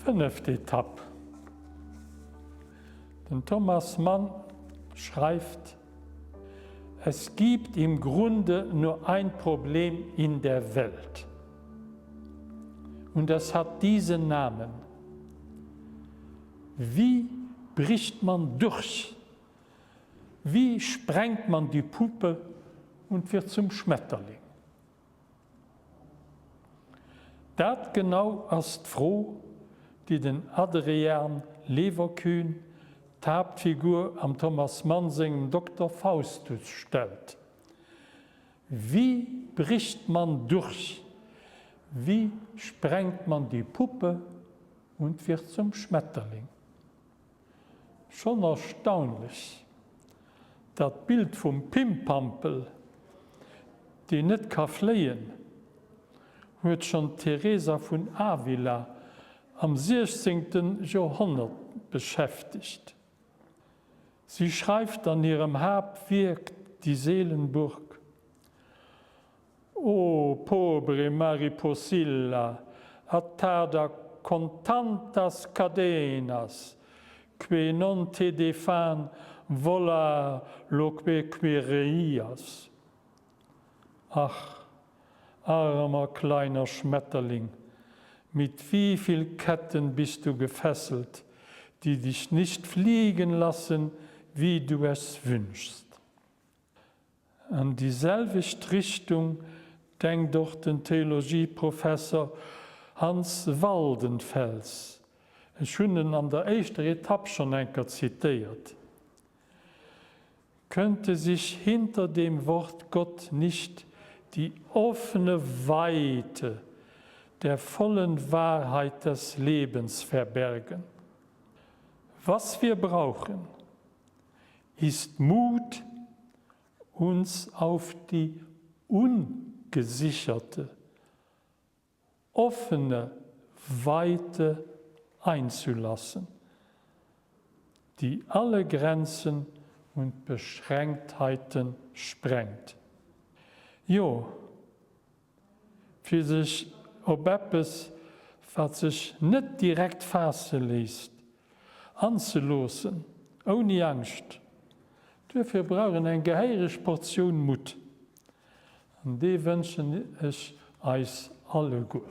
Fënneft Etapp, Den Thomas Mann schreift, Es gibt im Grunde nur ein Problem in der Welt, und es hat diesen Namen, Wie bricht man durch? Wie sprengt man die Puppe und wird zum Schmetterling? Dat genau ass d'Fro, déi den Adrian Leverkühn, d'Haaptfigur am Thomas Mann sengem Dokter Faustus stellt. Wie bricht man durch? Wie sprengt man die Puppe und wird zum Schmetterling? Schonn erstaunlech, dat Bild vum Pimpampel, deen net ka fléien, huet schonn d'Teresa vun Avila am 16. Joerhonnert beschäftegt. Si schreift an hirem Haaptwierk Die Seelenburg, O pobre mariposilla, attada con tantas cadenas, que non te defan volar lo que quereias. Ach, armer kleiner Schmetterling, mit wie viel Ketten bist du gefesselt, die dich nicht fliegen lassen, wie du es wünschst. An déi selwecht Richtung denkt och den Theologieprofesser Hans Waldenfels, ech hunn en an der éischter Etapp schonn enker zitéiert, Könnte sich hinter dem Wort Gott nicht die offene Weite der vollen Wahrheit des Lebens verbergen? Was wir brauchen, ist Mut, uns auf die ungesicherte, offene Weite einzulassen, die alle Grenzen und Beschränktheiten sprengt. Jo, fir sech op eppes, wat sech net direkt faasse léisst, anzeloossen, ouni Angscht. Duerfir brauch een eng gehéiereg Portioun Mutt. An dee wënschen ech eis alleguer.